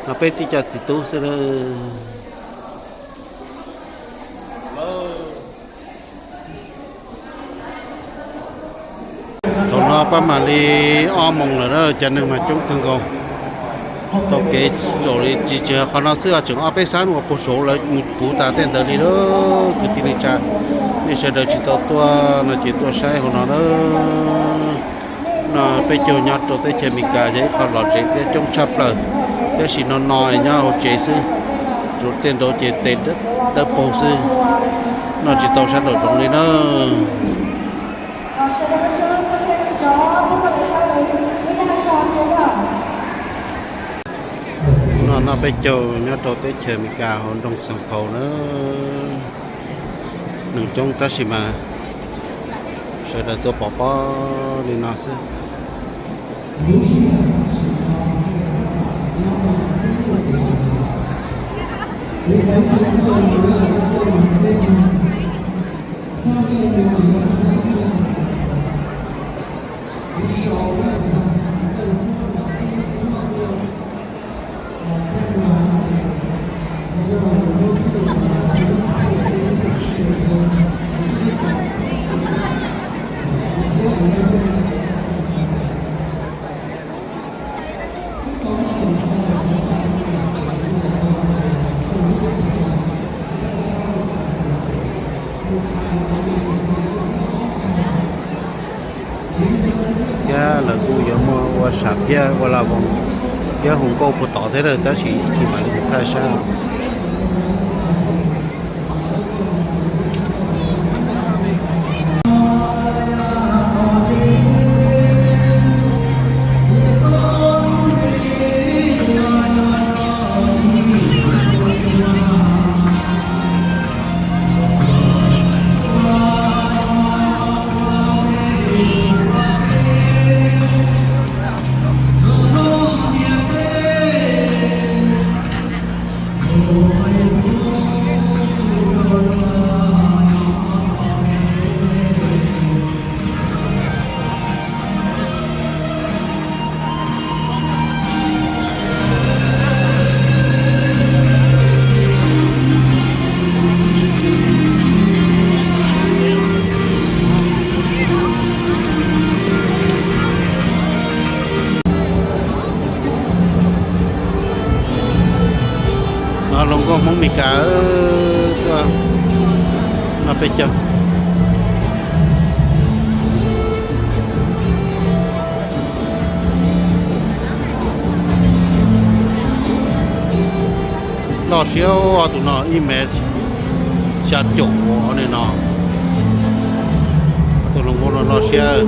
No peb tib co txiv tub xwb na. Thaum no pab mam li ob moos lawm na, cov neeg mas coob kawg nkaus. Tau kev zaum li tsis tsis qhov no xwb, tseem ob peb xab uas puag saud lawv mus puv tas tej ntawd li lawm. Kwv tij neej tsa, nej sawv daws tsis tau tuaj no ces tuaj saib hauv no na. No peb caug nyob rau teb chaws Amelikas yog ib qho lom zem thiab coob tshaj plaws, tab sis no no nyob hauv tsev xwb, tej nraud ces tes dawb paug xwb, noj tsis tau sab nraum zoov li na. No noj peb caug nyob rau teb chaws Amelikas hauv nroog Xeev Phaus na. Neeg coob tab sis mas sawv daws tuaj pov pob li no xwb. Thiab lawv kuj yuav muaj ua sam phiaj ua la voos thiab hu nkauj puag tod thiab lawm, tab sis ib chim mam li mus thaj sab. No hluas nkauj Hmoob Mes Kas tuaj no peb caug. Loj siab tus no ib mev xya caum ua ne no. Tus hluas nkauj no loj siab.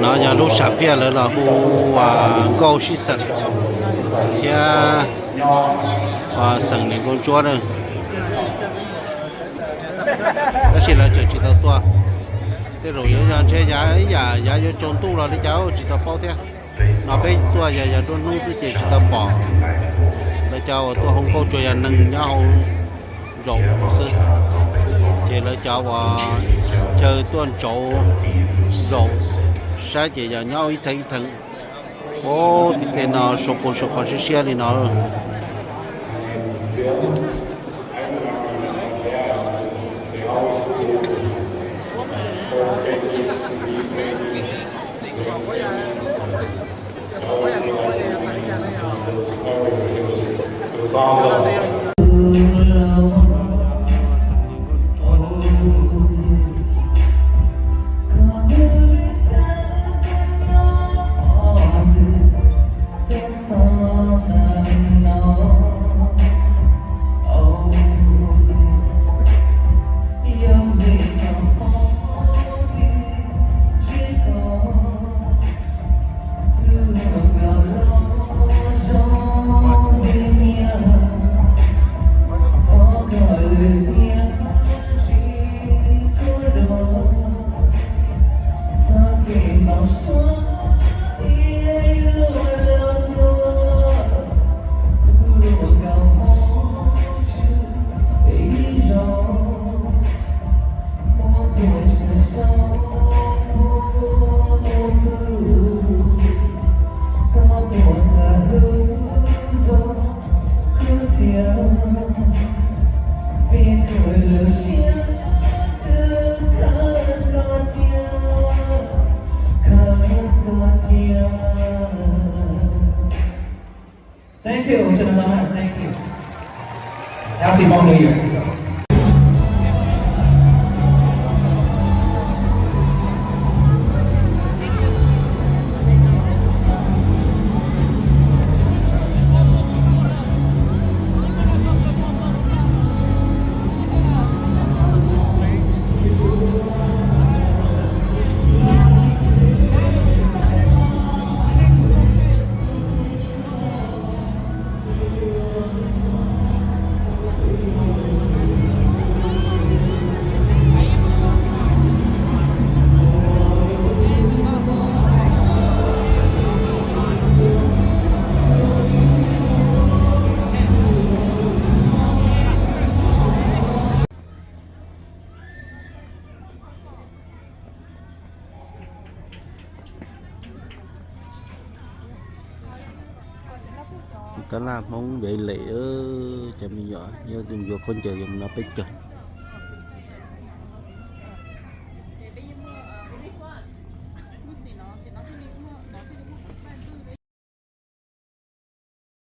No yog lub sam phiaj lawv los hu ua nkauj sib xeem thiab xeem niam nkauj ntsuab na. Tab sis lawv tseem tsis tau tuaj. Tej zaum yuav yog ntshe yav ib yam yav yuav tsaus ntuj los li cas tsis tau paub thiab. No peb tuaj yog yog nruab hnub xwb ces tsis tau pom lawv cov uas tuaj hu nkauj, tsuas yog neeg nyob hauv zaum xwb. Ces lawv cov uas chaw tuaj ntsauv zaum saib ces yog nyob ib theem ib theem. Ub, tim tej no sau pus sau qhov siab siab li no. Thank you, Jonathan. Thank you. Happy Hmong New Year. Tab laj Hmoob Ntev Lem, cov me nyuam nyob tus ncua khaub ncaws yuav mus no peb caug.